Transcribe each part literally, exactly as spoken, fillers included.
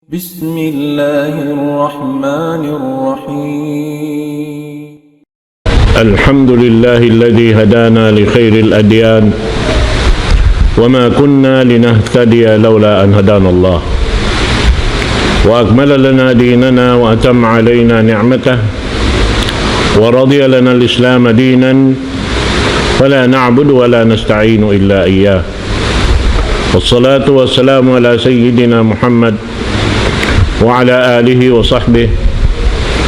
بسم الله الرحمن الرحيم. الحمد لله الذي هدانا لخير الأديان، وما كنا لنهتدي لولا أن هدانا الله، وأكمل لنا ديننا وأتم علينا نعمته، ورضي لنا الإسلام دينا، فلا نعبد ولا نستعين إلا إياه. والصلاة والسلام على سيدنا محمد وعلى آله وصحبه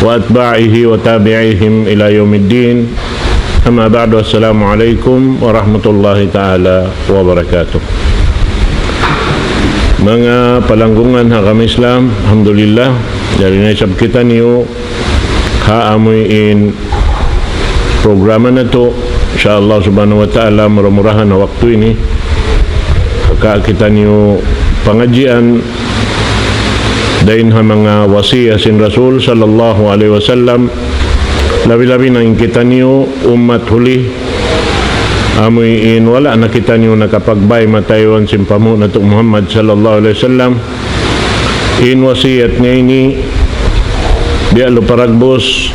وأتباعه وتابعيهم إلى يوم الدين. أما بعد، السلام عليكم ورحمة الله تعالى وبركاته. Manga palanggungan ha agama Islam, alhamdulillah, yari na isab kitaniyu ha amuin in programa natu', insya Allah subhanahu wa ta'ala, mura-murahan ha waktu ini, ka kitaniyu pangadjian dayn ha manga wasiyat sin Rasul sallallahu alayhi wasallam, labi-labi na in kitaniyu ummat huli, amuin wala' na kitaniyu nakapagbay matayuan sin panghu' natu' Muhammad sallallahu alayhi wasallam. In wasiyat niya ini, biya' lupa dagbus,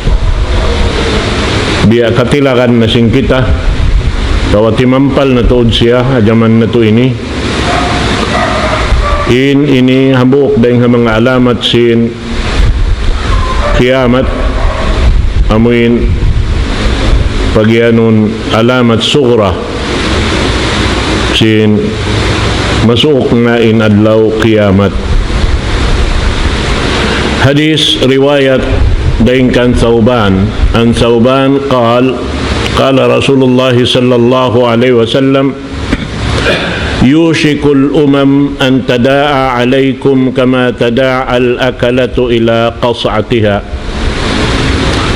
biya' katilagan na sin kita, atawa timampal na tuud siya ha jaman natu' ini. In ini hambuuk dayn ha manga alamat sin kiyamat, amuin pagiyanun alamat sugra, sin masuuk na in adlaw kiyamat. Hadith riwayat dayn kan Thawban, عن ثوبان قال: قال رسول الله صلى الله عليه وسلم: يوشك الأمم أن تداعى عليكم كما تداعى الأكلة إلى قصعتها.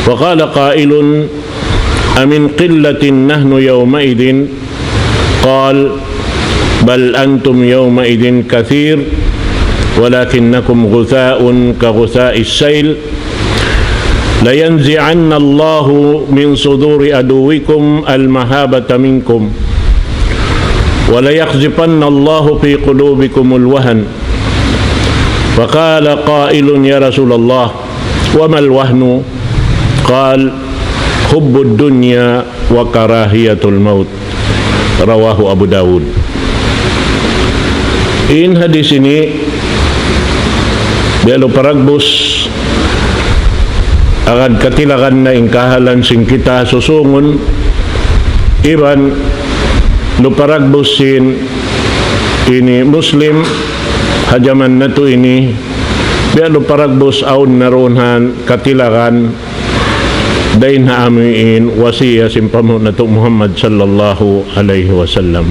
وقال قائل: أمن قلة نحن يومئذ؟ قال: بل أنتم يومئذ كثير ولكنكم غثاء كغثاء السيل، لينزعن الله من صدور عدوكم المهابة منكم، وليقذفن الله في قلوبكم الوهن. فقال قائل: يا رسول الله، وما الوهن؟ قال: حب الدنيا وكراهية الموت. رواه أبو داود. In hadith ini, biya' lupa dagbus, agad katilagan na in kahalan sin kita susungun, iban lupa dagbus sin ini Muslim, ha jaman natu' ini, biya' lupa dagbus awn na duun katilagan, dayn ha amuin wasiyat sin panghu' natu' Muhammad sallallahu alayhi wasallam.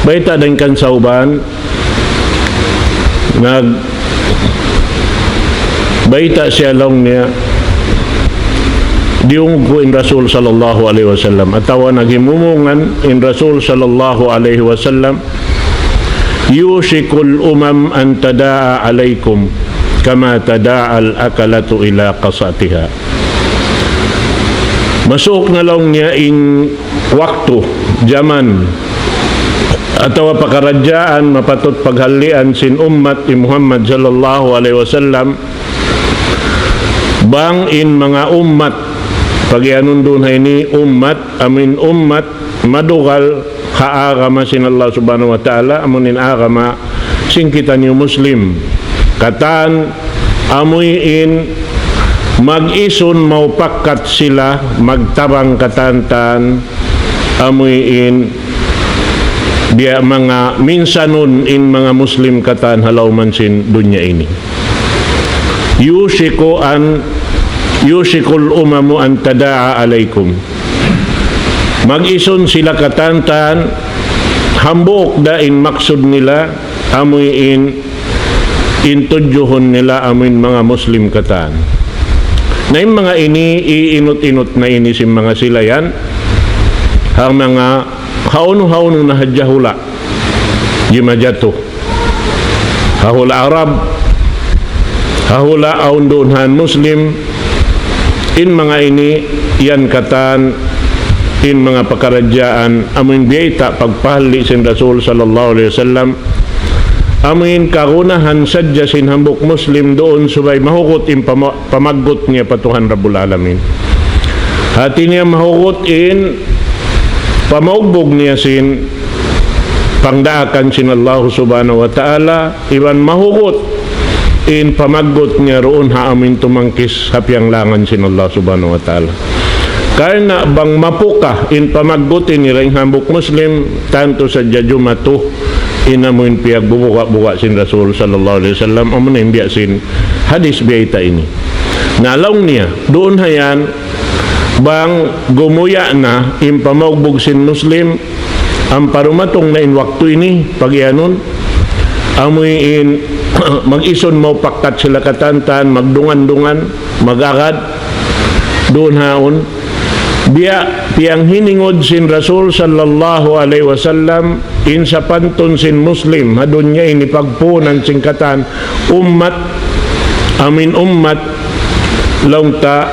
Bayta' dayn kan Thawban, nagbayta' siya laung niya, diyungug ku in Rasul sallallahu alayhi wasallam, atawa naghimumungan in Rasul sallallahu alayhi wasallam, يوشك الأمم أن تداعى عليكم كما تداعى الأكلة إلى قصعتها. Masuuk na laung niya in waktu, jaman, atawa pakaradjaan mapatut paghalian sin ummat hi Muhammad sallallahu alayhi wasallam, bang in manga ummat, pagiyanun duun ha ini ummat, amuin ummat madugal ha agama sin Allah Subhanahu wa Ta'ala, amuin agama sin kitaniyu Muslim katan, amuin mag-isun maupakat sila magtabang katan-katan, amuin biya' manga minsanun in manga Muslim katan ha lawm sin dunya ini. يوشك أن، يوشك الأمم أن تداعى عليكم. Mag-isun sila katan-katan, hambuuk da in maksud nila, amuin in tudjuhun nila, amuin manga Muslim katan. Na in manga ini, iinut-inut na ini sin manga sila yan, ha manga hawnu-hawnu na hadja hula', jimajatu. Ha hula' Arab, ha hula' awn duun han Muslim, in manga ini, yan katan, in manga pakaradjaan, amuin biyayta' pagpahali sin Rasul sallallahu alayhi wasallam, amuin kagunahan sadja sin hambuuk Muslim duun subay mahugut in pama-, pamaggut niya pa Tuhan Rabbul Alamin. Hati niya mahugut in pamaugbug niya sin pangdaakan sin Allah Subhanahu wa Ta'ala, iban mahugut in pamaggut niya duun ha amuin tumangkis ha piyanglangan sin Allah Subhanahu wa Ta'ala. Karna' bang mapuka in pamaggut ini dayn ha hambuuk Muslim, tantu sadja jumatu in amuin piyagbubuga-buga sin Rasul sallallahu alayhi wasallam, amuna in biya' sin hadis biyayta' ini. Na laung niya, duun ha yan, bang gumuya' na in pamaugbug sin Muslim, ampa dumatung na in waktu ini, pagiyanun, amuin mag-isun maupakkat sila katantan, magdungan-dungan, mag-agad, duun haun. Biya' piyanghiningud sin Rasul sallallahu alayhi wasallam, in sapantun sin Muslim ha dunya ini pagpuunan sin katan ummat, amuin ummat, laung ta,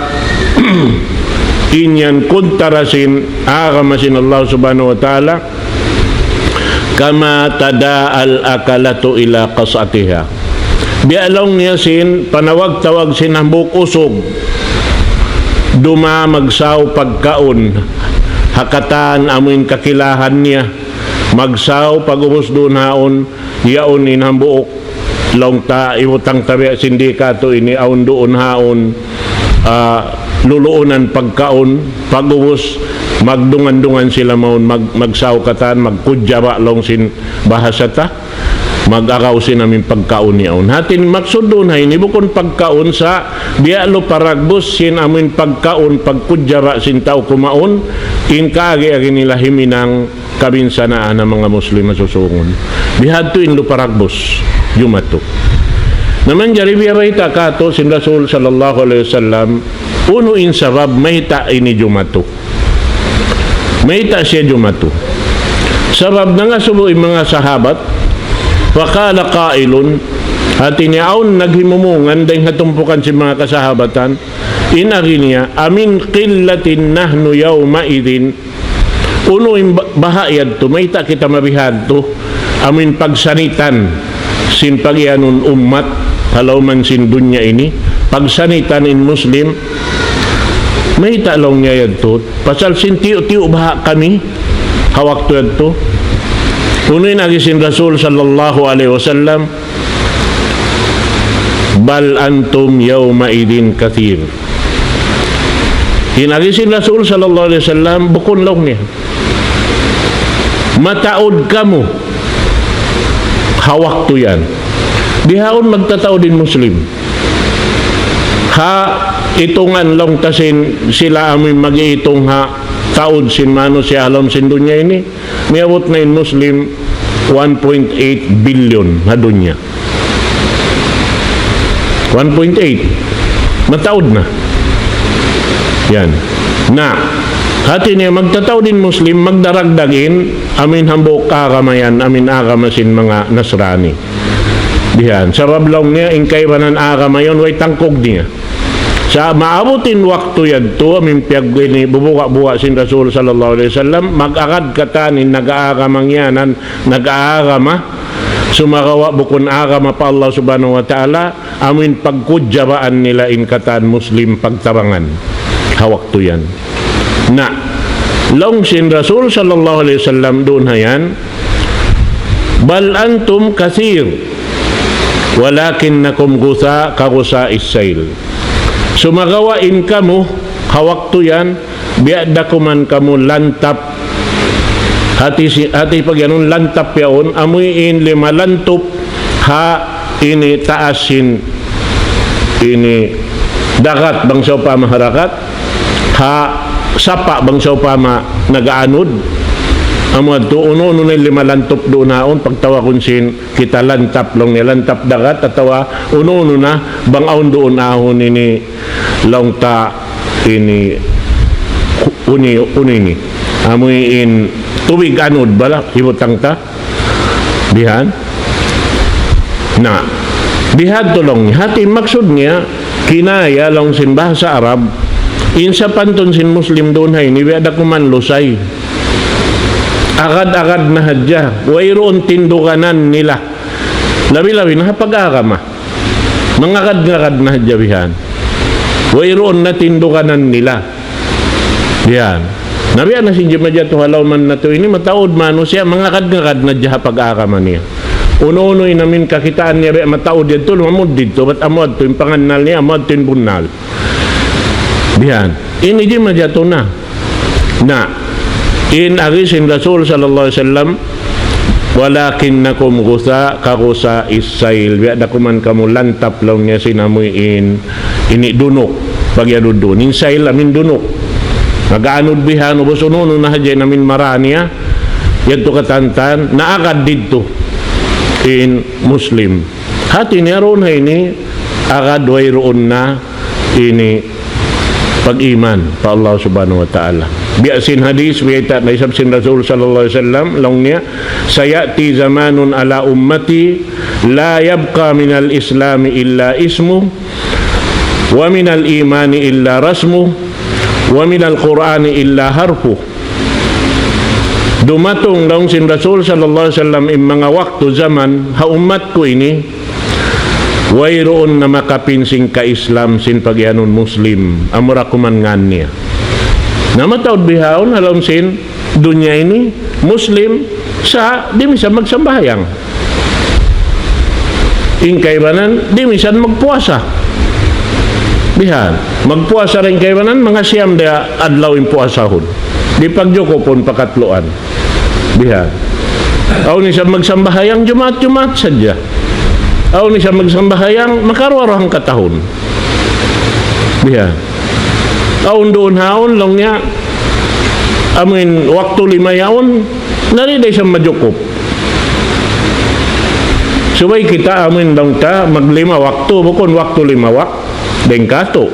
in yan kuntara sin agama sin Allah Subhanahu wa Ta'ala, كما تداعى الأكلة إلى قصعتها. Biya' laung niya sin panawag-tawag sin hambuuk usug, duma magsaw pagkaun ha katan amuin kakilahan niya, magsaw pag-ubus duun haun, yaun in hambuuk laung ta, ibutang ta biya' sin di katu' ini, awn duun haun, ah, luluunan pagkaun, pag-ubus, magdungan-dungan sila mawn, mag-, magsaw katan, magkujaba laung sin bahasa ta, mag-agaw sin amuin pagkaun yaun. Hati in maksud duun ha ini, bukun pagkaun sa, biya' lupa dagbus sin amuin pagkaun, pagkujaba sin tau kumaun, in kaagi-agi nila himinang kabinsanaan ha manga Muslim ha susungun. Bihadtu in lupa dagbus, jumatu. Na manjari biya' bayta' katu' sin Rasul sallallahu alayhi wasallam, unu in sabab mayta' ini jumatu. Mayta' siya jumatu. Sabab nangasubu in manga sahabat, فقال قائل, hati niya awn naghimumungan dayn ha tumpukan sin manga kasahabatan, in agi niya, أمن قلة نحن يومئذ Unu in ba-, baha' yadtu, mayta' kita mabihadtu, amuin pagsanitan sin pagiyanun ummat, ha lawm sin dunya ini, pagsanitan in Muslim, mayta' laung niya yadtu, pasal sin tiyu'-tiyu' baha' kami, ha waktu yadtu. Unu in agi sin Rasul sallallahu alayhi wasallam, بل أنتم يومئذ كثير. In agi sin Rasul sallallahu alayhi wasallam, bukun laung niya. Mataud kamu ha waktu yan. Bihaun magtataud in Muslim. Ha itungan laung ta sin sila amuin mag-iitung ha taud sin manusiya' ha lawm sin dunya ini. Miyabut na in Muslim one point eight billion ha dunya. One point eight. Mataud na. Yan. Na, hati niya magtataud in Muslim, magdaragdag in amuin hambuuk agama yan, amuin agama sin manga Nasrani. Bihan. Sabab laung niya, in kaibanan agama yan, way tangkug niya. Sa' maabut in waktu yadtu, amuin piyag-, ini, bubuga-buga sin Rasul sallallahu alayhi wasallam, mag-agad katan in nag-aagama ngiyanan, nag-aagama, sumagawa' bukun agama pa Allah Subhanahu wa Ta'ala, amuin pagkujabaan nila in katan Muslim pagtabangan. Ha waktu yan. Na, laung sin Rasul sallallahu alayhi wasallam duun ha yan, بل أنتم كثير ولكنكم غثاء كغثاء السيل. Sumagawa' in kamu, ha waktu yan, biya' da kuman kamu lantap, hati si-, hati pagiyanun lantap yaun, amuin lima lantup, ha ini taas sin, ini dagat bang sawpama ha dagat, ha sapa' bang sawpama nag-aanud, amu yadtu unu-unu na in lima lantup duun haun, pagtawagun sin kita lantap laung niya, lantap dagat atawa unu-unu na bang awn duun ahun ini laung ta ini hu-, uni, uni ini. Amuin tubig anud bala, hibutang ta. Bihan. Na, bihadtu laung niya. Hati maksud niya, kinaya laung sin bahasa Arab, in sapantun sin Muslim duun ha ini, biya' da kuman lusay. Agad-agad na hadja. Wayruun tinduganan nila. Labi-labi na ha pag-agama. Mangagad-ngagad na hadja bihan. Wayruun na tinduganan nila. Bihan. Na biya' na sin jimajatu ha lawm natu' ini, mataud manusiya', mangagad-ngagad na hadja ha pag-agama niya. Unu-unu in amin kakitaan niya, biya' mataud yadtu, lumamud didtu, bat amu yadtu in pangannal niya, amu yadtu in bunnal. Bihan. Ini jimajatu na. Na, in agi sin Rasul sallallahu alayhi wasallam, "ولكنكم غثاء كغثاء السيل." Biya' da kuman kamu lantap laung niya sin amuin ini dunuk. Pag-iyanun duun. In sayl amin dunuk. Nag-aanud bihan, ubus unu-unu na hadja in amin mara niya. Yadtu katantan, naagad didtu. In Muslim. Hati niya duun ha ini, agad wayruun na ini pag-iman pa Allah Subhanahu wa Ta'ala. Biya' sin hadis, biya' ta na isab sin Rasul sallallahu alayhi wasallam, laung niya, "سيأتي زمان على أمتي لا يبقى من الإسلام إلا اسمه، ومن الإيمان إلا رسمه، ومن القرآن إلا حرفه." Dumatung laung sin Rasul sallallahu alayhi wasallam in manga waktu jaman ha ummat ku ini, wayruun na makapin sin ka-Islam sin pag-iyanun Muslim, amura kuman ngan niya. Na mataud bihaun ha lawm sin dunya ini, Muslim, sa' di' misan magsambahayang. In kaibanan, di' misan magpuasa. Bihan, magpuasa da in kaibanan, manga siyam da adlaw in puasahun. Di' pagjukupun pakatluan. Bihan. Awn isab magsambahayang Jumaat-Jumaat sadja. Awn isab magsambahayang makaruwa-ruwa hangkatahun. Bihan. Awn duun ha awn laung niya, amuin waktu lima yaun, na di' da isab majukup. Subay kita amuin laung ta maglima waktu, bukun waktu lima wak-, dayn katu'.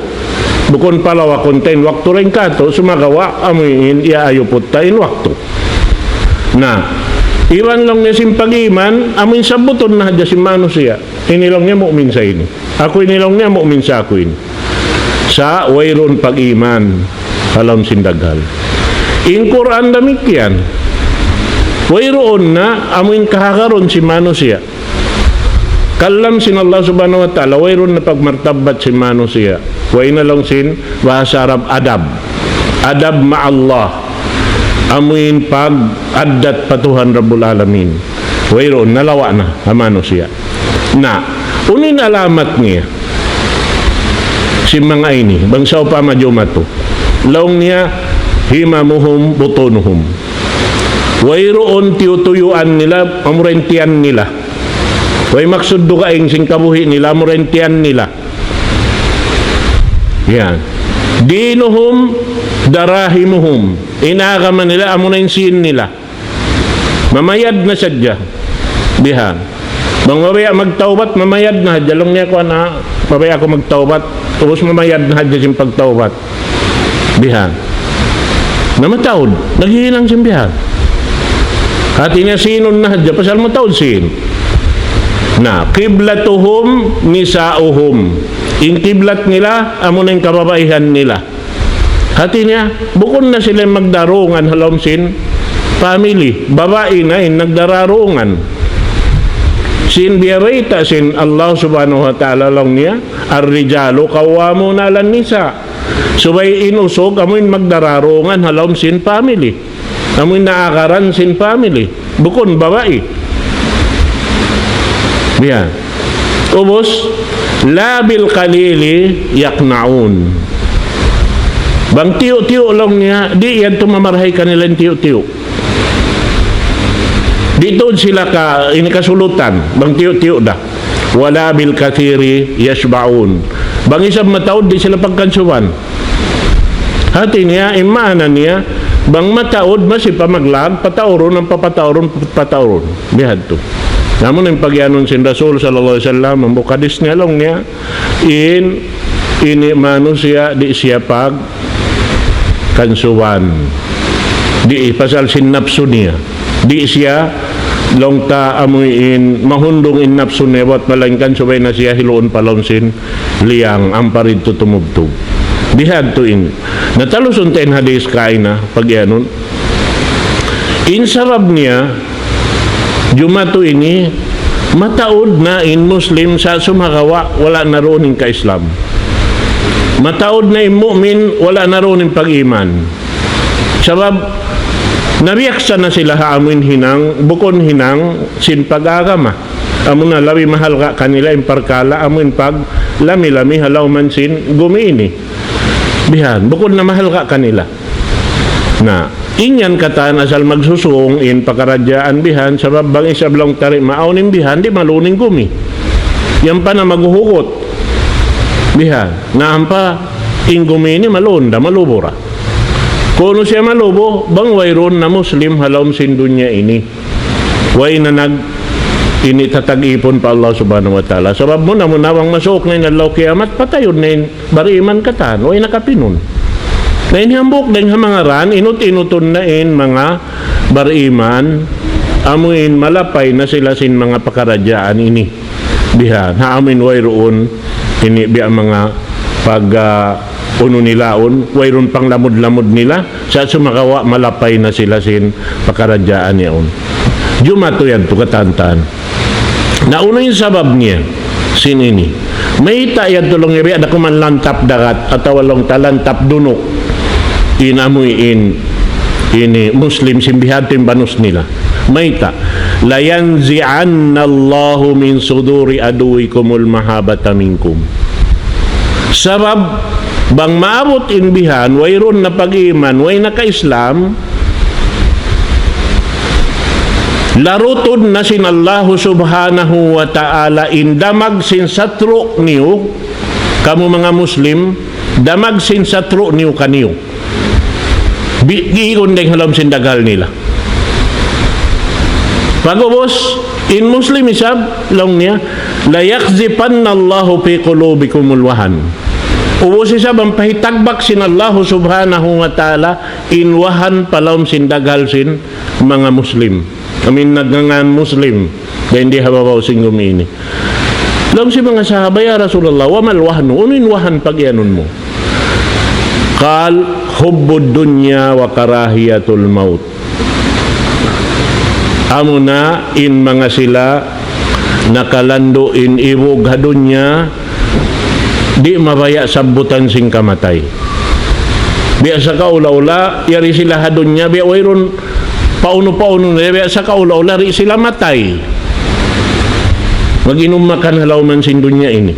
Bukun palawakun ta in waktu dayn katu', sumagawa' amuin iyaayuput ta in waktu. Na, iban laung niya sin pag-iman, amuin sabbutun na hadja sin manusiya'. Ini laung niya mu'min sa ini. Aku ini laung niya mu'min sa aku ini. Sa' wayruun pag-iman ha lawm sin daghal. In Qur'an damikkiyan. Wayruun na amuin kahagarun sin manusiya'. Kalam sin Allah Subhanahu wa Ta'ala, wayruun na pagmartabbat sin manusiya'. Way na laung sin bahasa Arab adab. Adab ma'allah. Amuin pag-addat pa Tuhan Rabbul Alamin. Wayruun, nalawa' na ha manusiya'. Na, unu in alamat niya? Sin manga ini, bang sawpama jumatu. Laung niya, هممهم بطونهم. Wayruun tiyutuyuan nila, amura in tiyan nila. Way maksud dugaing sin kabuhi' nila, amura in tiyan nila. Yan. دينهم دراهمهم. In agama nila, amuna in sīn nila. Mamayad na sadja. Bihan. Bang mabaya' magtawbat, mamayad na hadja. Laung niya kuwan, mabaya' aku magtawbat. Ubus mamayad na hadja sin pagtawbat. Bihan. Na mataud, naghihinang sin bihan. Hati niya sīnun na hadja, pasal mataud sīn. Na, قبلتهم نساؤهم. In kiblat nila, amuna in kababaihan nila. Hati niya, bukun na sila magdarungan ha lawm sin family. Babai na in nagdararungan. Sin biya' bayta' sin Allah Subhanahu wa Ta'ala laung niya, الرجال قوامون على النساء. Subay in usug amuin magdararungan ha lawm sin family. Amuin naagaran sin family. Bukun babai. Biya'. Ubus, لا بالقليل يقنعون. Bang tiyu'-tiyu' laung niya, di' yadtu mamarahi kanila in tiyu'-tiyu'. Di' tuud sila ka, ini kasulutan, bang tiyu'-tiyu' da. ولا بالكثير يشبعون. Bang isab mataud di' sila pagkansuban. Hati niya, in maana niya, bang mataud masi pa maglag, pataurun, ampa pataurun, pataurun. Bihadtu. Amu na in pagiyanun sin Rasul sallallahu alayhi wasallam, hambuuk hadis niya laung niya, in, ini manusiya' di' siya pagkansuban. Di' pasal sin napsu niya. Di' siya laung ta amuin mahundung in napsu niya buat malaingkan subay na siya hiluun pa lawm sin liyang ampa didtu tumubtub. Bihadtu in. Na talusun ta in hadis kaina pagiyanun. In sabab niya, jumatu ini, Mataud na in Muslim sa' sumagawa' wala' na duun in ka-Islam. Mataud na in mu'min, wala' na duun in pag-iman. Sabab, nabiyaksa na sila ha amuin hinang, bukun hinang sin pag-agama. Amuna labi mahalga' kanila in parkala' amuin paglami-lami ha lawm sin gumi ini. Bihan, bukun na mahalga' kanila. Na, in yan katan asal magsusung in pakaradjaan bihan, sabab bang isab laung ta di' maawn in bihan, di' maluun in gumi. Yan pa na maghuhugut. Bihan, na ampa in gumi ini maluun da, malubu ra. Kunu' siya malubu, bang wayruun na Muslim ha lawm sin dunya ini. Way na nag-, ini tatag-ipun pa Allah Subhanahu wa Ta'ala. Sabab muna-muna bang masuuk na in adlaw kiyamat, patayun na in bariman katan, way nakapinun. Na in hambuuk dayng ha manga ran, inut-inutun na in manga bariman, amuin malapay na sila sin manga pakaradjaan ini. Bihan, ha amuin wayruun, ini biya' manga pag, ah, unu nila yaun, wayruun panglamud-lamud nila, sa' sumagawa' malapay na sila sin pakaradjaan yaun. Jumatu yadtu katantan. Na unu in sabab niya sin ini. Mayta' yadtu laung niya biya' da kuman lantap dagat atawa laung ta lantap dunuk. In amuin ini Muslim sin bihadtu in banus nila. Mayta'. لَيَنزِعَنَّ اللَّهُ مِن صُدُورِ عَدُوِّكُمُ الْمَهَابَةَ مِنكُمْ. Sabab, bang maabut in bihan, wayruun na pag-iman, way na ka-Islam, larutud na sin Allahu Subhanahu wa Ta'ala in damag sin satru' niyu, kamu manga Muslim, damag sin satru' niyu kaniyu. Bi-, giigun dayng ha lawm sin daghal nila. Pag'ubus, in Muslim isab, laung niya, لَيَقْذِفَنَّ اللَّهُ فِي قُلُوبِكُمُ الْوَهَنَ. Ubus isab, ampa hitagbak sin Allahu Subhanahu wa Ta'ala, in wahan pa lawm sin daghal sin manga Muslim. Amuin nagngangan Muslim, dayn di ha babaw sin gumi ini. Laung sin manga sahaba, "Ya Rasulullah, وَمَا الْوَهَنُ?" Unu in wahan pag-iyanun mu? قَالَ حُبُّ الدُّنْيَا وَكَرَاهِيَةُ الْمَوْتِ. Amuna in manga sila nakalandu' in ibug ha dunya, di' mabaya' sabbutan sin kamatay. Biya' sa kaula-ula, yari sila ha dunya, biya' wayruun paunu-paunu na, biya' sa kaula-ula, di' sila matay. Mag-inum makan ha lawm sin dunya ini.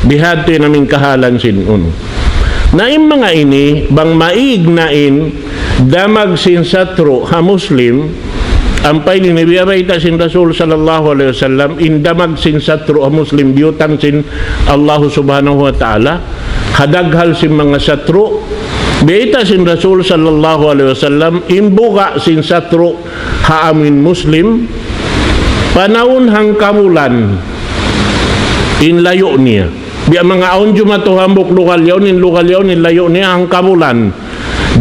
Bihadtu in amuin kahalan sin unu. Na in manga ini, bang maig na in damag sin satru' ha Muslim, ampa ini biya' bayta' sin Rasul sallallahu alayhi wasallam, in damag sin satru' ha Muslim, biyutang sin Allah Subhanahu wa Ta'ala, ha daghal sin manga satru', bayta' sin Rasul sallallahu alayhi wasallam, in buga' sin satru' ha amuin Muslim, panawun hangkabulan in layu' niya. Biya' manga awn jumatu hambuuk lugal yaun, in lugal yaun, in layu' niya hangkabulan.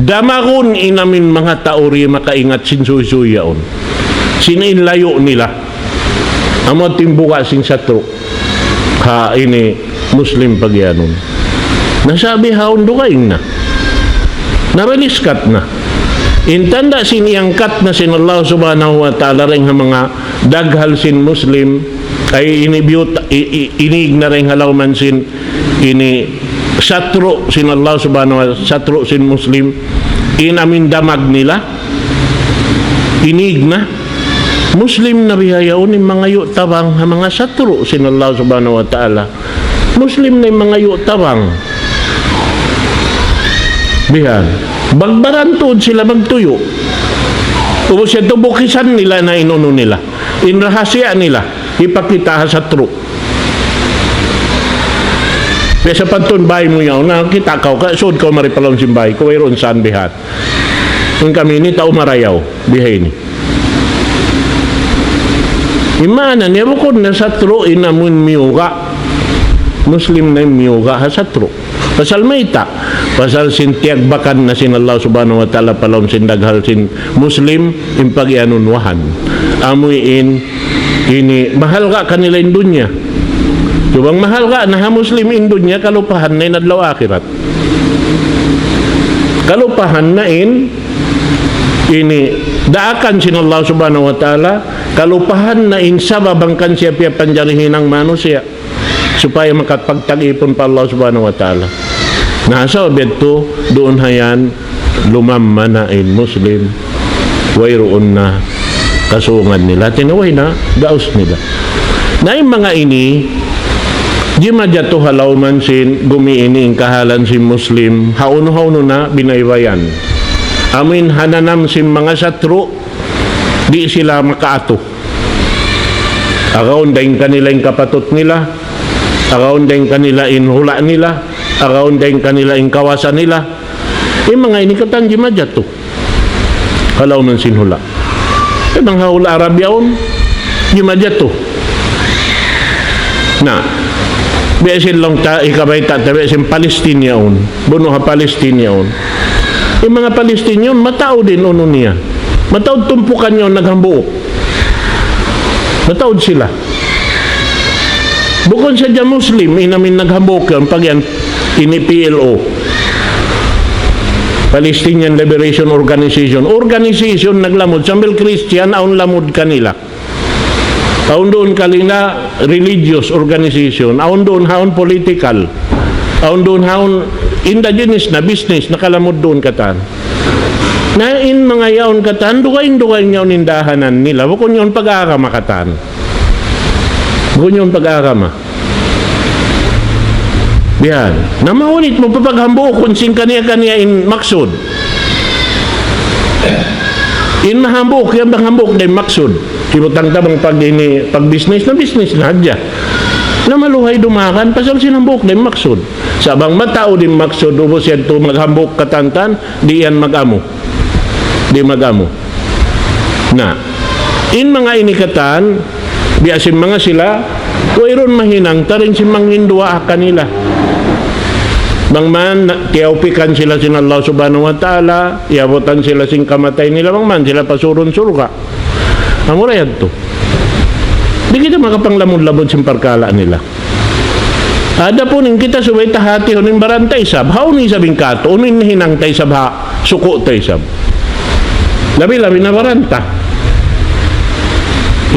Damagun in amuin manga tau di' makaingat sin suysuy yaun. Sin in layu' nila. Amu in buga' sin satru'. Ha ini Muslim pag-iyanun. Na sa' bihaun dugaing na. Nabaliskat na. In tanda' sin iyangkat na sin Allah Subhanahu wa Ta'ala dayng ha manga daghal sin Muslim, ay ini biyut-, i-, i-, inig na dayng ha lawm sin ini satru' sin Allah Subhanahu wa, satru' sin Muslim, in amuin damag nila, inig na. Muslim na bihaun in mangayu' tabang ha manga satru' sin Allah Subhanahu wa Ta'ala. Muslim na in mangayu' tabang. Bihan. Bagbaran tuud sila magtuyu'. Ubus yadtu bukisan nila na in unu nila. In rahasiya nila. Hipakita' ha satru'. Biya' sapantun bāy mu yaun, na kita' kaw, ka-, sud kaw mari pa lawm sin bāy ku, wayruun saan bihan. In kami ini tau marayaw, biha ini. In maana niya bukun na satru' in amuin miyuga'. Muslim na in miyuga' ha satru'. Pasal mayta'? Pasal sin tiyagbakan na sin Allah Subhanahu wa Ta'ala pa lawm sin daghal sin Muslim, in pag-iyanun wahan. Amuin ini mahalga' kanila in dunya. Subay mahalga' na ha Muslim in dunya, kalupahan na in adlaw akhirat. Kalupahan na in ini daakan sin Allah Subhanahu wa Ta'ala, kalupahan na in sabab hangkan siya piyapanjari hinang manusiya', supaya makapagtag-ipun pa Allah Subhanahu wa Ta'ala. Na, sabab yadtu, duun ha yan, lumamma na in Muslim, wayruun na kasungan nila, tinaway na, gaus nila. Na in manga ini, jimajatu ha lawm sin gumi ini in kahalan sin Muslim, hawnu-hawnu na binaybayan. Amuin hananam sin manga satru', di' sila makaatu. Agaun dayn kanila in kapatut nila, agaun dayn kanila in hula' nila, agaun dayn kanila in kawasa nila. In manga ini katan jimajatu. Kalaw man sin hula'. Kadang ha hula' Arab yaun, jimajatu. Na, biya' sin laung ta, hikabayta' ta, biya' sin Palestine yaun. Bunu ha Palestine yaun. In manga Palestine yaun, mataud in unu niya. Mataud tumpukan yaun naghambuuk. Mataud sila. Bukun sadja Muslim, in amuin naghambuuk yaun, pag yan, ini P L O. Palestinian Liberation Organization. Organization naglamud, sambil Christian, awn lamud kanila. Awn duun kanila religious organization, awn duun haun political, awn duun haun indigenous na business, nakalamud duun katan. Na in manga yaun katan, dugaing-dugaing yaun in dahanan nila, bukun yaun pag-agama katan. Bukun yaun pag-agama. Bihan. Na mahunit mu pa paghambuukun sin kaniya-kaniya in maksud. In mahambuuk, yan bang hambuuk da in maksud. Hibutang ta bang pag ini, pag business na business na hadja. Na maluhay dumagan, pasal sin hambuuk da in maksud. Sa' bang mataud in maksud, ubus yadtu maghambuuk katantan, di' yan mag-amu. Di' mag-amu. Na, in manga ini katan, biya' sin manga sila, wayruun mahinang, ta dayn sin mangin duwaa kanila. Bang man, na, tiyawpikan sila sin Allah Subhanahu wa Ta'ala, iyabutan sila sin kamatay nila, bang man sila pasurun surga'. Amura yadtu. Di' kita makapanglamud-lamud sin parkala' nila. Adapun in kita subay ta hatihun in baran ta isab, hawnu isab in katu', unu in hinang ta isab ha, suku' ta isab. Labi-labi na baran ta.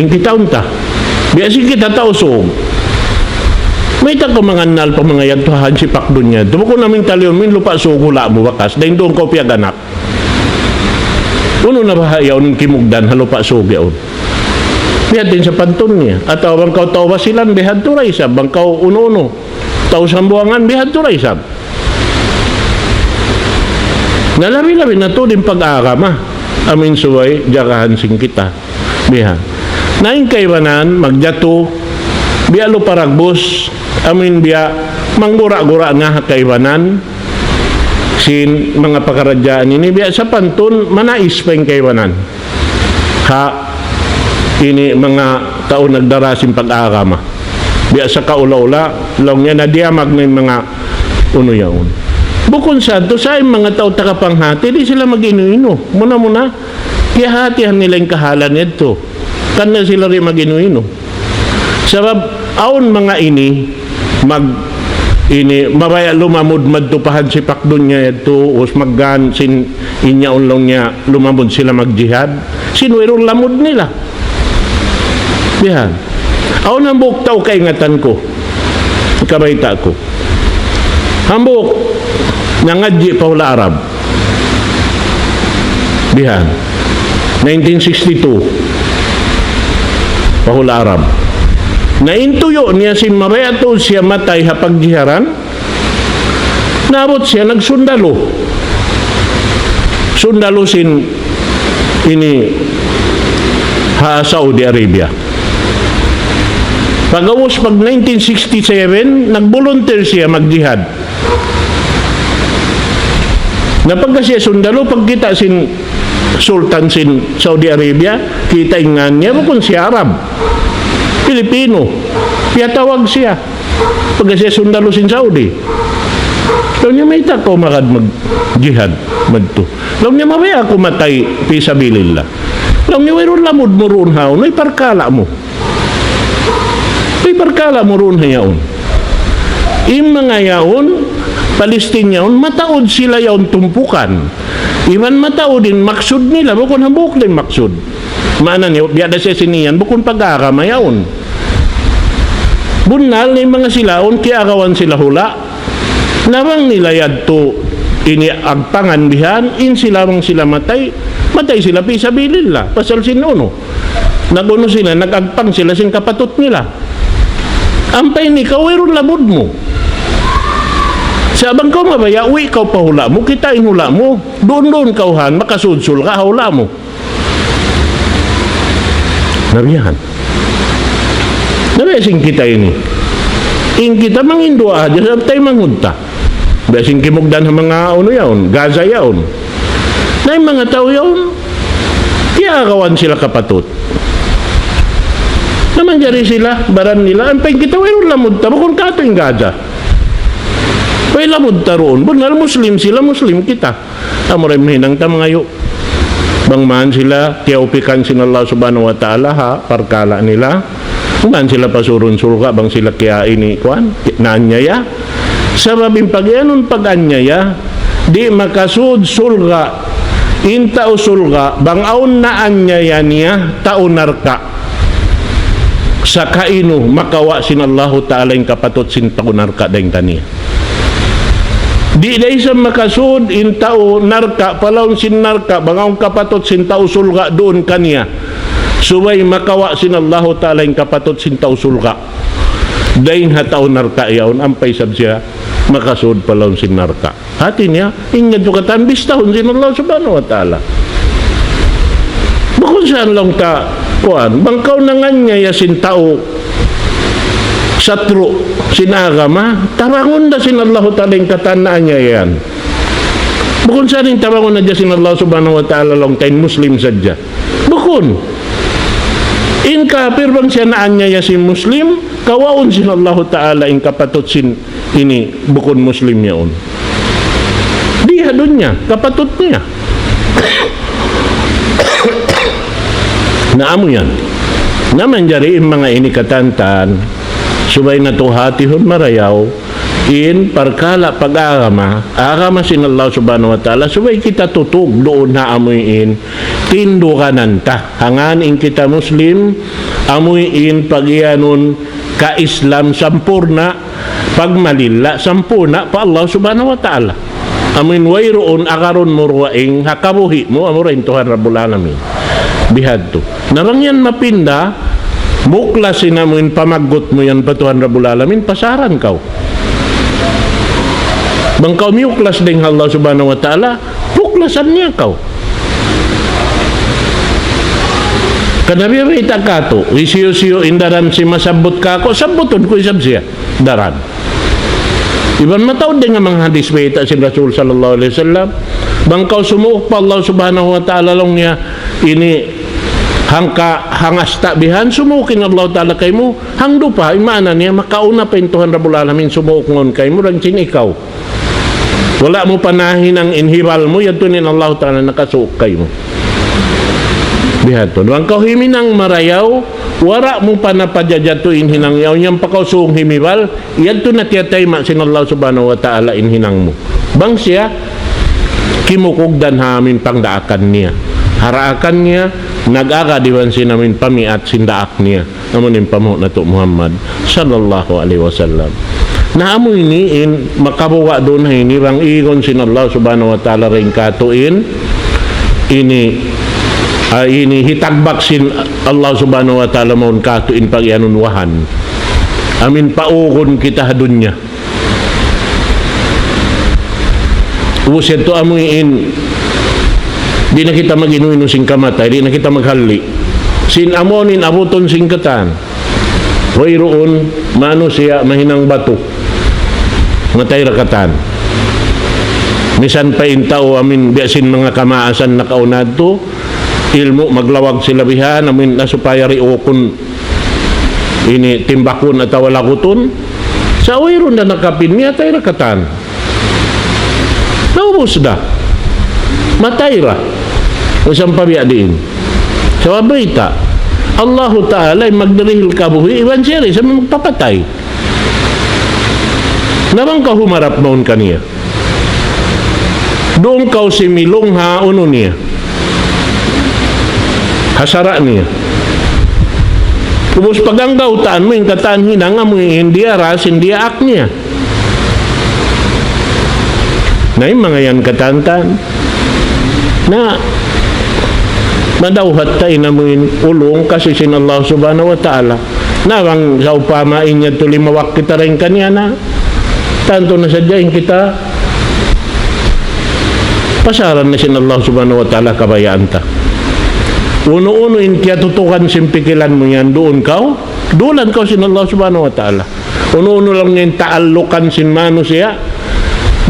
In kitaun ta. Biya' sin kita Tausug. Mayta' kaw mangannal pa manga yadtu ha hansipak dunya. Bukun amuin taliun mu in Lupa' Sug hula' mu bakas, dayn duun kaw piyag-anak. Unu na baha' yaun in kimugdan ha Lupa' Sug yaun? Biya' diin sapantun niya. Atawa bang kaw tau Basilan, bihadtu da isab. Bang kaw unu-unu, tau Sambuwangan, bihadtu da isab. Na labi-labi na tuud in pag-agama. Amuin subay jagahan sin kita. Bihan. Na in kaibanan, magjatu, biya' lupa dagbus, amuin biya' manggura-gura na ha kaibanan, sin manga pakaradjaan ini, biya' sapantun, manais pa in kaibanan. Ha, ini manga tau nagdara sin pag-agama. Biya' sa kaula-ula, laung niya na diyamag na in manga unu yaun. Bukun sa yadtu, sa' in manga tau tagapanghati, di' sila mag-inu-inu. Muna-muna, kiyahatihan nila in kahalan yadtu. Kan na sila di' mag-inu-inu. Sabab, awn manga ini, mag, ini, mabaya' lumamud madtu pa hansipak dunya yadtu, us maggan sin in yaun laung niya lumamud sila magjihad, sin wayruun lamud nila. Bihan. Awn hambuuk tau kaingatan ku. Kabayta' ku. Hambuuk nangadji' pa hula' Arab. Bihan. Nineteen sixty-two. Pa hula' Arab. Na in tuyu' niya sin mabaya' tuud siya matay ha pagjiharan, naabut siya nagsundalu. Sundalu sin ini ha Saudi Arabia. Pag'ubus pag nineteen sixty-seven, nag-volunteer siya magjihad. Na pagka siya sundalu, pagkita' sin Sultan sin Saudi Arabia, kita' in ngan niya, bukun siya Arab. Pilipino. Piyatawag siya. Pagka siya sundalu sin Saudi. Laung niya, "Mayta' kaw magad magjihad madtu?" Laung niya, "Mabaya' aku matay fi sabilillah." Laung niya, "Wayruun lamud mu duun haun, way parkala' mu." Way parkala' mu duun ha yaun. In manga yaun, Palestine yaun, mataud sila yaun tumpukan. Iban mataud in maksud nila, bukun hambuuk da in maksud. Maana niya, biya' da siya sin yan, bukun pag-agama yaun. Bunnal in manga sila yaun, kiyaagawan sila hula'. Na bang nila yadtu ini agpangan bihan, in sila bang sila matay, matay sila fi sabilillah. Pasal sin unu. Nag-unu sila, nag-agpang sila sin kapatut nila. Ampa ini kaw, wayruun lamud mu. Sa' bang kaw mabaya', uwi' kaw pa hula' mu, kitaa in hula' mu. Duun-duun kaw han, makasud surga' ha hula' mu. Na biya' yan. Na biya' sin kita ini. In kita manginduwaa hadja, sabab taymanghud ta. Biya' sin kimugdan ha manga unu yaun, Gaza yaun. Na in manga tau yaun, kiyaagawan sila kapatut. Na manjari sila, baran nila, ampa in kita wayruun lamud ta, bukun katu' in Gaza. Way lamud ta duun, bunnal Muslim sila, Muslim kita. Amura in mahinang ta mangayu'. Bang man sila kiyaupikan sin Allah Subhanahu wa Ta'ala ha parkala' nila. Bang man sila pasurun surga', bang sila kiya ini kuwan, naanyaya. Sabab in pagiyanun pag-anyaya, di' makasud surga'. In tau surga', bang awn naanyaya niya, tau narka'. Sa' kainu makawa' sin Allahu Ta'ala in kapatut sin tau narka' dayn kaniya. Di' da isab makasud in tau narka', pa lawm sin narka', bang awn kapatut sin tau surga' duun kaniya. Subay makawa' sin Allahu Ta'ala in kapatut sin tau surga'. Dayn ha tau narka' yaun, ampa isab siya makasud pa lawm sin narka'. Hati niya, in yadtu katan bistahun sin Allah Subhanahu wa Ta'ala. Bukun sa' laung ta, kuwan, bang kaw nanganyaya sin tau satru' sin agama, tabangun da sin Allahu Ta'ala in katan naanyayahan. Bukun sa' in tabangun hadja sin Allah Subhanahu wa Ta'ala laung ta in Muslim sadja. Bukun. In kapir bang siya naanyaya sin Muslim, kawaun sin Allahu Ta'ala in kapatut sin ini bukun Muslim yaun. Di ha dunya, kapatut niya. Na amu yan. Na manjari in manga ini katantan, subay natu' hatihun marayaw, in parkala' pag-agama, agama sin Allah Subhanahu wa Ta'ala, subay kita tutug duun ha amuin tinduganan ta. Hangkan in kita Muslim, amuin pagiyanun ka-Islam sampurna', pagmalilla' sampurna' pa Allah Subhanahu wa Ta'ala. Amuin wayruun agarun mu dugaing ha kabuhi' mu, amura in Tuhan Rabbul Alamin. Bihadtu. Na bang yan mapinda, muklas in amuin pamaggut mu yan pa Tuhan Rabbul Alamin, pasaran kaw. Bang kaw miyuklas dayn ha Allah Subhanahu wa Ta'ala, puklasan niya kaw. Karna' biya' bayta' katu', hisiyu-siyu in daran sin masabbut kāku', sabbutun ku isab siya daran. Iban mataud dayn ha manga hadis bayta' sin Rasul sallallahu alayhi wasallam, bang kaw sumuuk pa Allah Subhanahu wa Ta'ala laung niya, ini hangka hangasta' bihan, sumuuk in Allah Ta'ala kaymu, hangdupa, in maana niya, makauna pa in Tuhan Rabbul Alamin, sumuuk mawn kaymu, dayn sin ikaw. Wala' mu pa nahinang in hibal mu, yadtu in Allah Ta'ala nakasuuk kaymu. Bihadtu. Bang kaw himinang marayaw, wala' mu pa napajajatu in hinang yaw, yan pa kaw sūng himibal, yadtu na tiyatayma' sin Allah Subhanahu wa Ta'ala in hinang mu. Bang siya, kimukugdan ha amuin pangdaakan niya. Ha daakan niya, nag-agad iban sin amuin pamiat sin daak niya. Amu in panghu' natu' Muhammad sallallahu alayhi wasallam. Na amu ini in makabuga' duun ha ini bang igun sin Allah Subhanahu wa Ta'ala dayn kātu' in ini, ah, ini hitagbak sin Allah Subhanahu wa Ta'ala mawn kātu' in pagiyanun wahan. Amuin paugun kita ha dunya. Ubus yadtu amuin, di' na kita mag-inu-inu sin kamatay, di' na kita maghali. Sin amu in abutun sin katan. Wayruun manusiya' mahinang batu. Matay ra katan. Misan pa in tau amuin biya' sin manga kamaasan nakauna yadtu, ilmu' maglawag sila bihan, amuin na supaya di' ukun ini timbakun atawa lagutun. Sa' wayruun da nakapin, miyatay ra katan. Naubus da. Matay ra. Misan pa biya' diin. Sabab bayta', Allahu Ta'ala in magdirihil kabuhi', iban siya da isab in magpapatay. Na bang kaw humarap mawn kaniya. Duun kaw similung ha unu niya. Ha sara' niya. Ubus paganggaw taan mu in katan hinang amu in diyaras, in diyaak niya. Na in manga yan katan-katan. Na madawhat ta in amu in ulung kasi sin Allah Subhanahu wa Ta'ala. Na bang sawpama in yadtu limawak kita dayn kaniya na. Tantu na sadja in kita pasaran na sin Allah Subhanahu wa Ta'ala kabayaan ta. Unu-unu in kiyatutukan sin pikilan mu yan, duun kaw, dulan kaw sin Allah Subhanahu wa Ta'ala. Unu-unu laung niya in taallukan sin manusiya',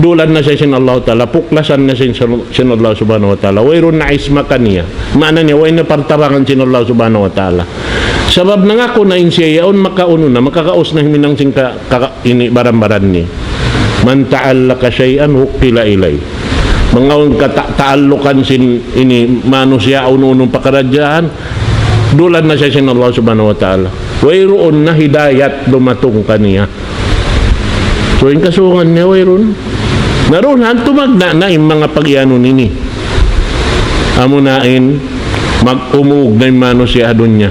dulan na siya sin Allah Ta'ala, puklasan na sin, sin Allah Subhanahu wa Ta'ala. Wayruun na isma kaniya. Maana niya, way na partabangan sin Allah Subhanahu wa Ta'ala. Sabab nangaku na in siya yaun, makaunu na, makakaus na himinang sin ka, ka, ini baran-baran niya. من تعلق شيئا وكل إليه. Bang awn kata-, taallukan sin ini manusiya' unu-unu pakaradjaan, dulan na siya sin Allah Subhanahu wa Ta'ala. Wayruun na hidayat dumatung kaniya. So, in kasungan niya wayruun. Na duun, hantu magna na in manga pag-iyanun ini. Amu na in mag-umug na in manusiya' ha dunya.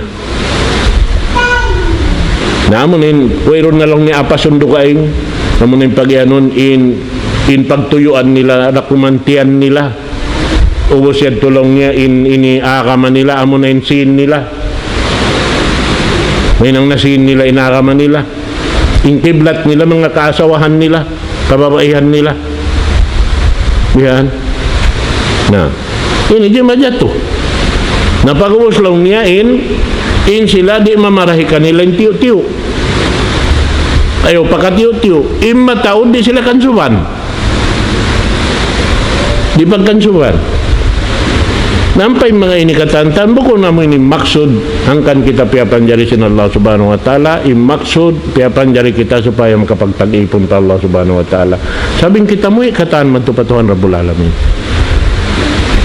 Na amu na in, wayruun na laung niya apa sundukaing, amu na in pag-iyanun in, in pagtuyuan nila, nakumantian nila. Ubus yadtu laung niya in, ini agama nila, amu na in sīn nila. Mahinang na sīn nila, in agama nila. In kiblat nila, manga kaasawahan nila, kababaihan nila. Yan. Na. Ini jimajatu. Na pag'ubus laung niya in, in sila di' mamarahi kanila in tiyu'-tiyu'. Ayaw pakatiyu'-tiyu'. In mataud di' sila kansuban. Di' pagkansuban. Na ampa in manga ini katan-katan, bukun amu ini maksud, hangkan kita piyapanjari sin Allah Subhanahu wa Ta'ala, in maksud, piyapanjari kita supaya makapagtag-ipun pa Allah Subhanahu wa Ta'ala. Sabab in kita muwi' katan madtu pa Tuhan Rabbul Alamin.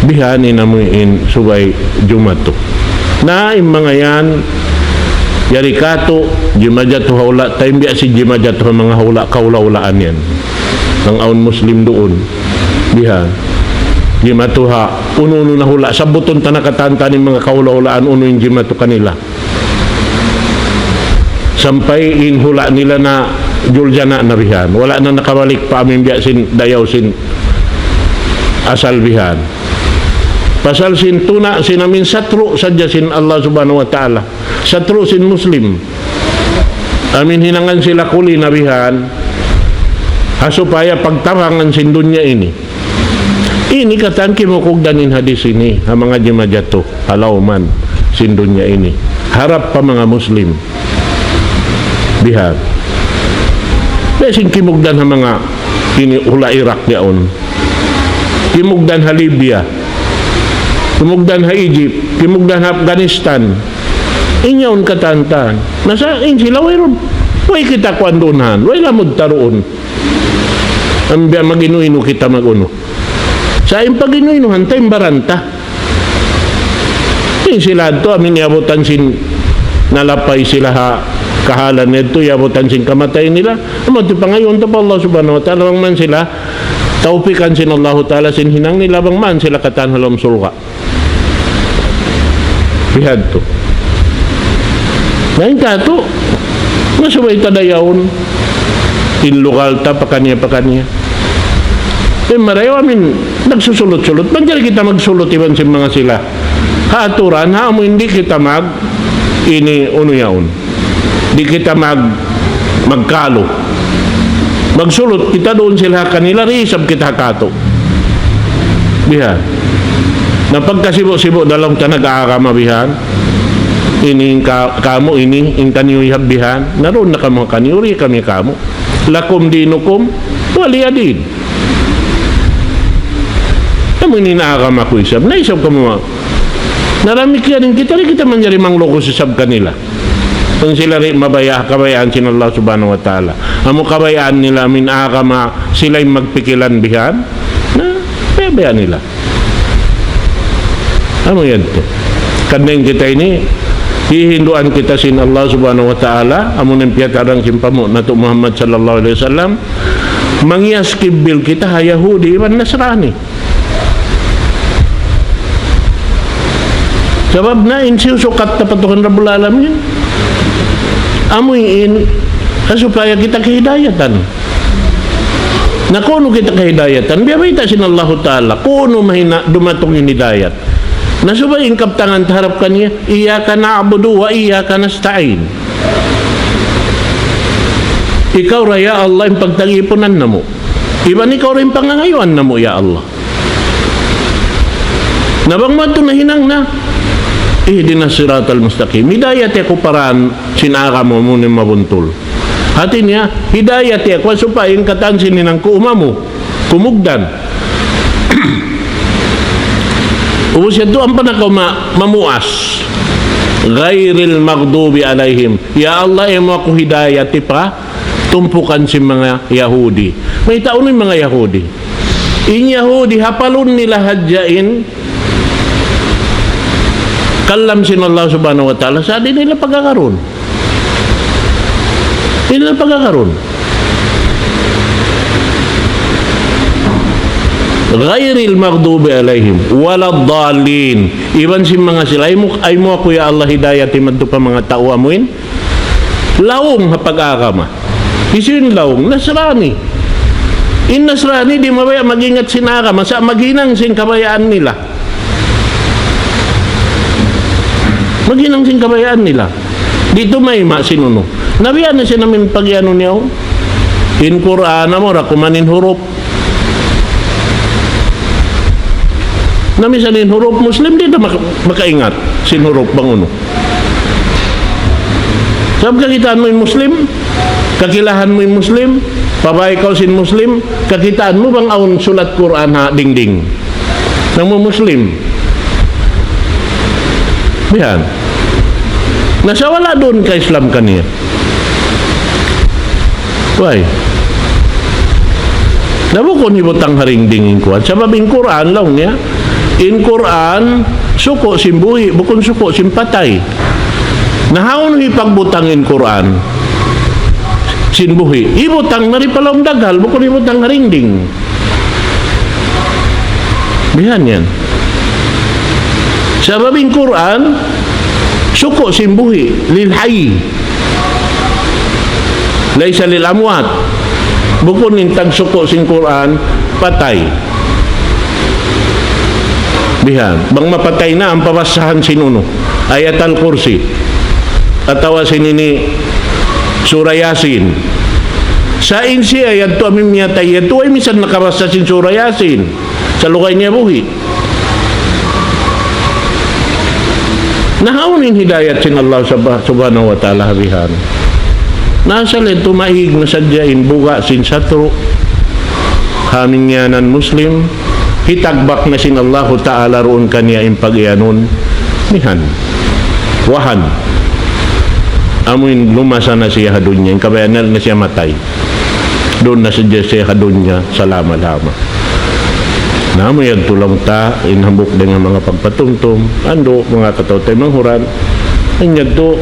Bihan in amu in subay jumatu. Na in manga yan, yari katu', jimajatu ha hula', ta in biya' sin jimajatu ha manga hula', kahula'-hulaan yan. Bang awn Muslim duun. Bihan. Jimatu ha, unu-unu na hula', sabbutun ta na katan-katan in manga kahula'-hulaan, unu in jimatu kanila. Sampay in hula' nila na juljana na bihan. Wala' na nakabalik pa amu in biya' sin dayaw sin asal bihan. Pasal sin tuna' sin amu in satru' sadja sin Allah Subhanahu wa Ta'ala. Satru' sin Muslim. Amu in hinangan sila kuli na bihan. Ha supaya pagtabangan sin dunya ini. Ini katan kimugdan in hadis ini, ha manga jimajatu, ha lawm sin dunya ini. Harap pa manga Muslim. Bihan. Biya' sin kimugdan ha manga ini hula' Iraq yaun. Kimugdan ha Libya. Kimugdan ha Egypt. Kimugdan ha Afghanistan. In yaun katan-katan. Na sa' in sila wayruun. Way kita kuwan duun han. Way lamud ta duun. Ambiya' mag-inu-inu kita mag-unu. Sa' in pag-inu-inuhan ta, in baran ta. In sila yadtu, amu in iyabutan sin nalapay sila ha kahalan yadtu, iyabutan sin kamatay nila. Amu yadtu pangayuun ta pa Allah Subhanahu wa Ta'ala, bang man sila, tawpikan sin Allahu Ta'ala sin hinang nila, bang man sila katan ha lawm surga'. Bihadtu. Na in katu', masubay ta dayawun in lugal ta pakaniya-pakaniya. In marayaw amu in nagsusulut-sulut. Manjari kita magsulut iban sin manga sila. Ha aturan, ha amu in di' kita mag-, ini unu yaun. Di' kita mag-, magkalu. Magsulut kita duun sila ha kanila, di' isab kita ha katu'. Bihan. Na pagkasibu'-sibu' da laung ta nag-aagama bihan. Ini in ka-, kamu ini, in kaniyu ihab bihan. Na duun na kamu ha kaniyu, di' kami kamu. لكم دينكم ولي دين. Amu ini in agama ku isab. Na isab kamu ma-, na damikkiyan in kita, di' kita manjari manglukus isab kanila. Bang sila di' mabaya' kabayaan sin Allah Subhanahu wa Ta'ala. Amu kabayaan nila amu in agama sila in magpikilan bihan. Na, bayaan nila. Amu yadtu. Karna' in kita ini, hihinduan kita sin Allah Subhanahu wa Ta'ala, amu in piyatarang sin panghu' natu' Muhammad sallallahu alayhi wasallam, mangiyas kibbil kita ha Yahudi iban Nasrani. Sabab na in siyusukat ta pa Tuhan Rabbul Alamin, amu in, ha supaya kita kahidayatan. Na kunu' kita kahidayatan, biya' bayta' sin Allahu Ta'ala, kunu' mahina dumatung in hidayat. Na subay in kabtangan ta harap kaniya, إياك نعبد وإياك نستعين. Ikaw ra ya Allah in pagtagipunan namu'. Iban ikaw ra in pangangayuan namu' ya Allah. Na bang mu yadtu nahinang na, اهدنا الصراط المستقيم. Hidayati aku pa dān sin agama mu in mabuntul. Hāti niya, hidayati aku supaya in katan sin hinang ku umamu, kumugdan. Ubus yadtu ampa na kaw ma-, mamuas. غير المغضوب عليهم. Ya Allah, ayaw mu aku hidayati pa tumpukan sin manga Yahudi. Mayta' unu in manga Yahudi? In Yahudi, hapalun nila hadja in kalam sin Allah Subhanahu wa Ta'ala, sa' di' nila pag-agarun. Di' nila pag-agarun. غير المغضوب عليهم ولا الضالين. Iban sin manga sila, ayaw mu, ayaw mu aku ya Allah hidayati madtu pa manga tau amuin laung ha pag-agama. Hisiyu in laung? Nasrani. In Nasrani di' mabaya' mag-ingat sin agama, sa' maghinang sin kabayaan nila. Maghinang sin kabayaan nila. Di' tumayma' sin unu. Na biya' na sin amin pag-anu niya, oh. In Qur'an, amura kuman in hurup. Na misan in hurup Muslim, di' na maka-, makaingat sin hurup bang unu. Sabab kakitaan mu in Muslim, kakilahan mu in Muslim, pabay kaw sin Muslim, kakitaan mu bang awn sulat Qur'an ha dingding. Namu' Muslim. Bihan. Na sa' wala' duun ka Islam kaniya. Way. Na bukun hibutang ha dingding in kuwan. Sabab in Qur'an, laung niya. In Qur'an, suku' sin buhi', bukun suku' sin patay. Na hawnu hipagbutang in Qur'an sin buhi'? Hibutang na di pa lawm daghal, bukun hibutang ha dingding. Bihan yan. Sabab in Qur'an, suku' sin buhi', للحي. ليس للأموات. Bukun in tagsuku' sin Qur'an, patay. Bihan. Bang mapatay na, ampa basahan sin unu. Ayat Al-Kursi. Atawa sin ini, Surah Yasin. Sa' in siya yadtu amin miyatay yadtu, way misan nakabasa sin Surah Yasin. Sa' lugay niya buhi'. Na hawnu in hidayat sin Allah Subha-, Subhanahu wa Ta'ala ha bihan? Na asal yadtu maig na sadja in buga' sin satru' ha amin ngiyanan Muslim, hitagbak na sin Allahu Ta'ala duun kaniya in pag-iyanun, bihan. Wahan. Amu in lumasa na siya ha dunya, in kabayaan na siya matay. Duun na sadja siya ha dunya, salama-lama. Na amu yadtu laung ta, in hambuuk dayn ha manga pagpatumtum, andu', manga kataw-taymanghuran, in yadtu,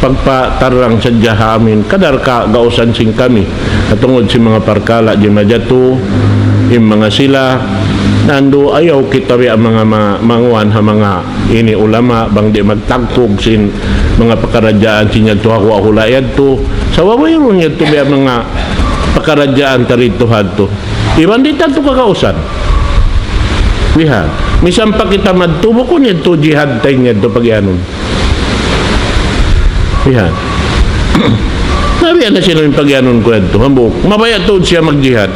pagpatarrang sadja ha amin, kadar kagausan sin kami, ha tungud sin manga parkala' di' majatu, in manga sila, na andu', ayaw kita biya' manga ma-, manguwan ha manga ini ulama, bang di' magtagkug sin manga pakaradjaan sin yadtu ha hula' yadtu. Sabab wayruun yadtu biya' manga pakaradjaan ta didtu hadtu. Iban di' ta yadtu kagausan. Bihan. Misan pa kita madtu, bukun yadtu jihad ta in yadtu pag-iyanun. Bihan. Na biya' na sin amin pag-iyanun ku yadtu, hambuuk. Mabaya' tuud siya magjihad.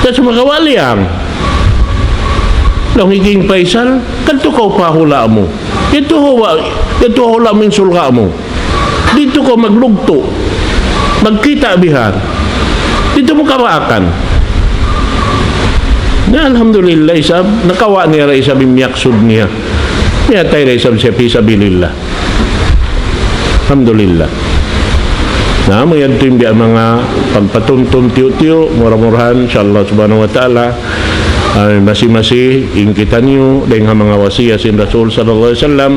Sa' sumagawa' liyang. Laung hi King Faisal, kadtu kaw pa hula' mu. Yadtu ha hula', yadtu ha hula' mu in surga' mu. Didtu kaw maglugtu'. Magkita' bihan. Didtu mu kabaakan. Na alhamdulillah isab, nakawa' niya da isab in miyaksud niya. Miyatay da isab siya fi sabilillah. Alhamdulillah. Na, amu yadtu in biya' manga pagpatumtum tiyu'-tiyu', mura-murahan, insya Allah subhanahu wa ta'ala, Ay, masi-masi in kitaniyu dayn ha manga wasiyat sin Rasul sallallahu alayhi wasallam.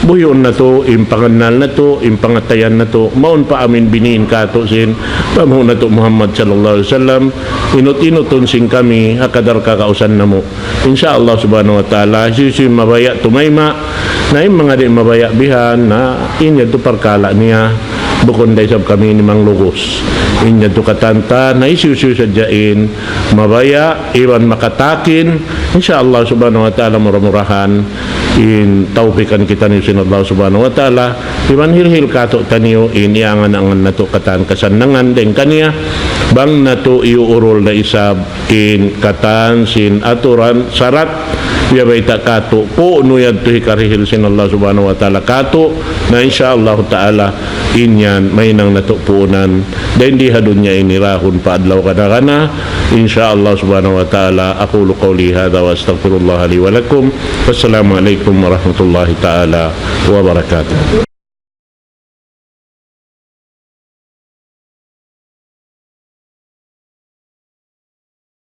Buhiun natu' in pangannal natu', in pangatayan natu', mawn pa amin biniin katu' sin panghu' natu' Muhammad sallallahu alayhi wasallam. Inut-inutun sin kami ha kadar kakausan namu'. Insya Allah subhanahu wa ta'ala, hisiyu-siyu in mabaya' tumayma', na in manga di' mabaya' bihan, na in yadtu parkala' niya, bukun da isab kami ini manglugus. In yadtu katan ta, na hisiyu-siyu sadja in mabaya' iban makatakin, insya Allah subhanahu wa ta'ala, mura-murahan in tawpikan kitaniyu sin Allah subhanahu wa ta'ala, iban hilhil katu'taniyu in iyangan-angan natu' katan kasannangan dayn kaniya, bang natu' iyuurul na isab in katan sin aturan sarat, biya' bayta' katu', kunu' yadtu hikarihil sin Allah subhanahu wa ta'ala katu', na insya Allah ta'ala, in yan mahinang natu' puunan dayn di ha dunya ini rahun pa adlaw kana-kana. Insya Allah subhanahu wa ta'ala, أقول قولي هذا وأستغفر الله لي ولكم. والسلام عليكم ورحمة الله تعالى وبركاته.